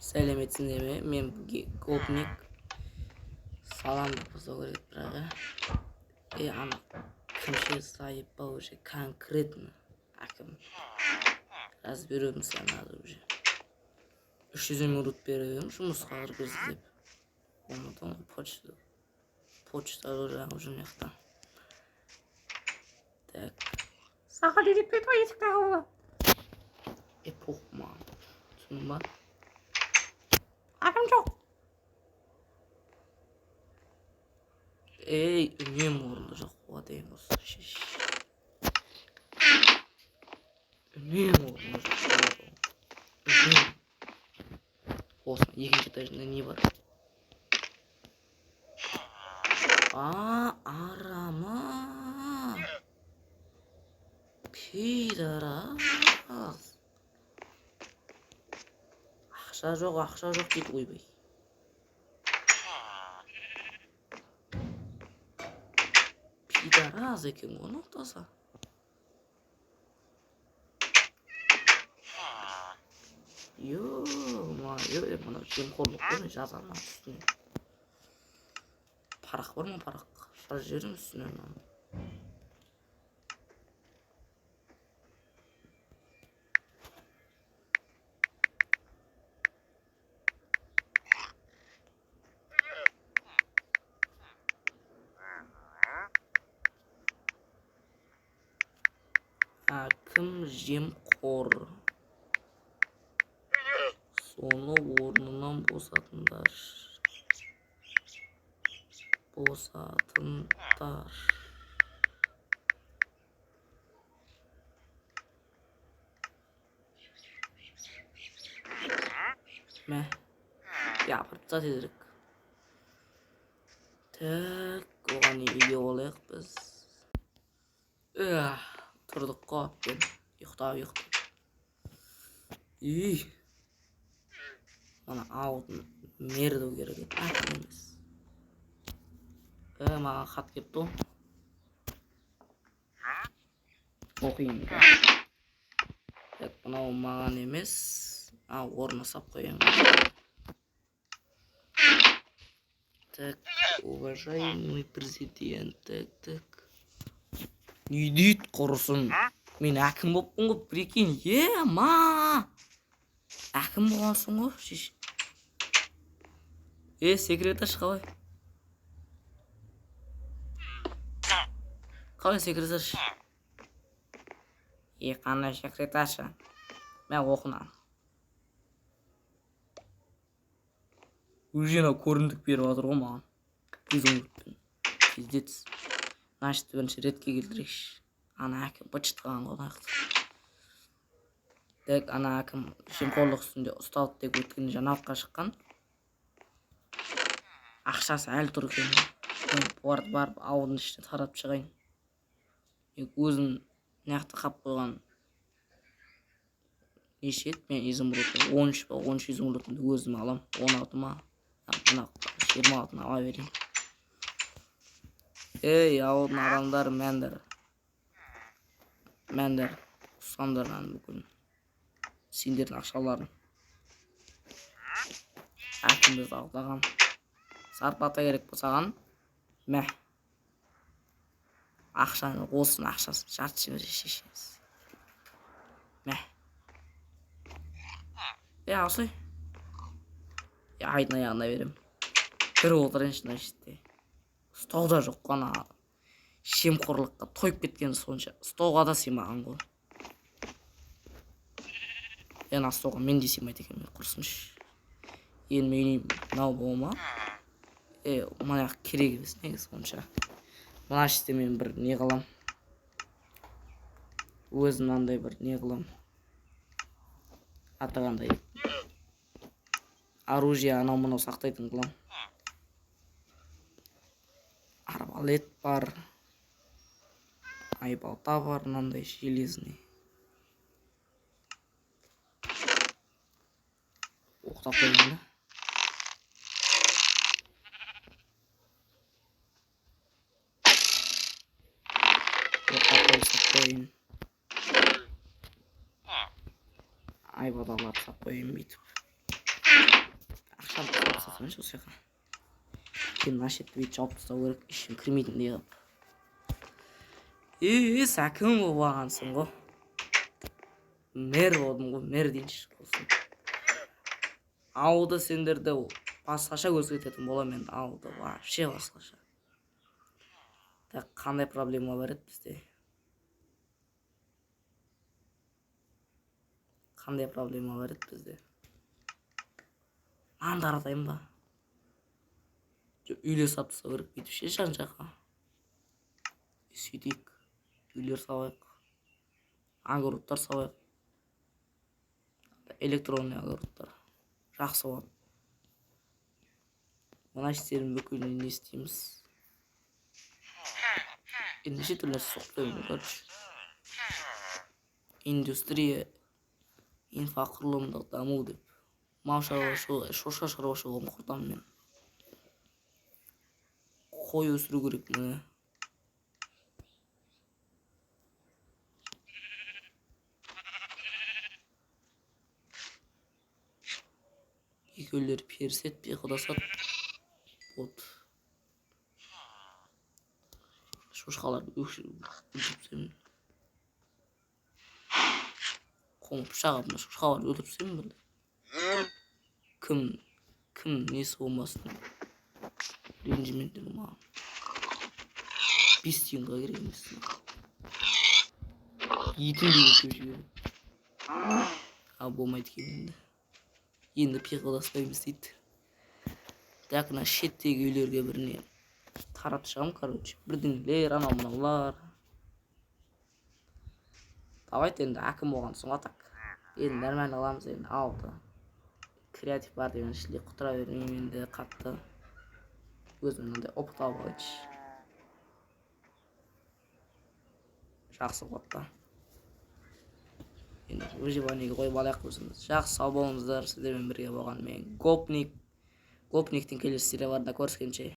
Сәлеметсіңдер ме? Мен гопник. Салам деп бастау керек бірақ, иә. Е, ана кімше заебал уже конкретно. Әкім. Разберемся надо уже. 300 минут беріп едім жұмысқа кіргізді деп. Болмады ғой, почта. Почта жаңа уже мына жақта. Так. Саған үйретпеді ғой есікті қағуға. Е, пох маған. Түсіндің ба? Әкім жоқ. Ей, үнемі орында жоқ болады деген осы. Шеш. Үнемі орында жоқ болады. Үнемі. Осы екінші этажында не бар? А, арама. Пидорас. Ақша жоқ, ақша жоқ дейді, ойбай. Пидорас екен ғой, таза. Ё-моё, мынау жемқорлық қой, мен жазамын үстіне. Парақ бар ма, парақ? Жазып жіберемін үстіне мынаны. Әкім жемқор. Соны орнынан босатыңдар. Босатыңдар. Мә. Апарып таста тезірек. Так, оған үйге болайық біз. Эх, тұрдық қой әбден. Ұйықтап, ұйықтап. Үй. Мана ауылдың мері деу керек еді, әкім емес. Маған хат келіпті ғой. Оқиын. Так, мынау маған емес. А, орнына сап қояйын. Так, уважаемый президент, так, так. Не дейді құрысын? Мен әкім болыппын ғой, прикинь, е, ма. Әкім болғансың ғой, шеш. Е, секретарь қалай? Қалай секретарь? Е, қандай секретарша? Мә, оқы мынаны. Уже мынау көрімдік беріп жатыр ғой маған. Изумрудпен. Пиздец. Значит, бірінші ретке келтірейікші. Ана әкім быт-шыт қылған ғой мына жақта. Так, ана әкім жемқорлық үстінде ұсталды деп өткен жаңалыққа шыққан. Ақшасы әлі тұр екен. Мен бұларды барып ауылдың ішіне таратып шығайын. Мен өзім мына жақта қап қойған неше еді? Мен изумрудты 13 па, 13 изумрудты өзім алам. 16 ма? Мына 26-ны ала берейін. Ей, ауылдың адамдары, мәндер. Мәндер, ұстаңдар мынаны бүкіл. Сендердің ақшаларың. Әкім бізді алдаған. Зарплата керек болса саған, мә. Ақшаны, осының ақшасын жарты жібере шешеміз. Мә. Е, алсай. Е, айдың аяғына беремін. Бір отырайыншы мына жерде. Ұстау да жоқ қой, ана жемқорлыққа тойып кеткен сонша. Столға да сыймаған ғой. Е, ана столға мен де сыймайды екенмін, құрысыншы. Енді мен үйім мынау бола ма? Е, мына жақ керек емес негізі онша. Мына жерде мен бір не қылам. Өзім мынандай бір не қылам. Аты қандай? Оружие анау мынау сақтайтын қылам. Арбалет бар. Айбалта бар, мынандай железный. Оқтап қояйын да. Оқтап қойсақ қояйын. Айбалталарды сап қояйын бүйтіп. Ақшамды салып тастасайыншы осы жаққа. Кейін мына шетті бүйтіп жауып тастау керек, ешкім кірмейтіндей қылып. Ес, әкім болып алғансың ғой. Мэр болдым ғой, мэр дейінші болсын. Ауылды сендерді басқаша өзгертетін боламын енді, ауылды вообще басқаша. Так, қандай проблема бар еді бізде? Қандай проблема бар еді бізде? Нан таратайын ба? Жоқ, үйлер салып тастау керек бүйтіп ше жан жаққа. Сөйтейік. Үйлер салайық. Огородтар салайық. Электронный огородтар. Жақсы болады. Мына іштердің бүкілін не істейміз? Енді неше түрлі нәрсе соғып қоямын, короче. Индустрия, инфрақұрылымдық даму деп. Мал шаруашылығы, шошқа шаруашылығын құртамын мен. Қой өсіру керек міне. Екеулері перісет, пиқылдасады. Вот. Шошқаларды өлтіріп тастаймын. Қолым пышақ алып, мына шошқаларды өлтіріп тастаймын бір. Кім несі болмасын. Ренжімеңдер маған. 5 тиынға керек емес. Етін де өлтіріп жібереді. А, болмайды екен енді. Енді пиқылдаспаймыз дейді. Так, мына шеттегі үйлерге біріне таратып шығамын, короче. Бірдеңелер, анау мынаулар. Давайте енді әкім болған соң атак. Енді нормально аламыз енді ауылды. Креатив бар деген ішінде құтыра бермеймін енді қатты. Өзім мынандай опыт алып алайыншы. Жақсы болады да. Енді выживаниеге қойып алайық өзіміз. Жақсы, сау болыңыздар. Сіздермен бірге болған мен Гопник. Гопниктің келесі серияларында көріскенше.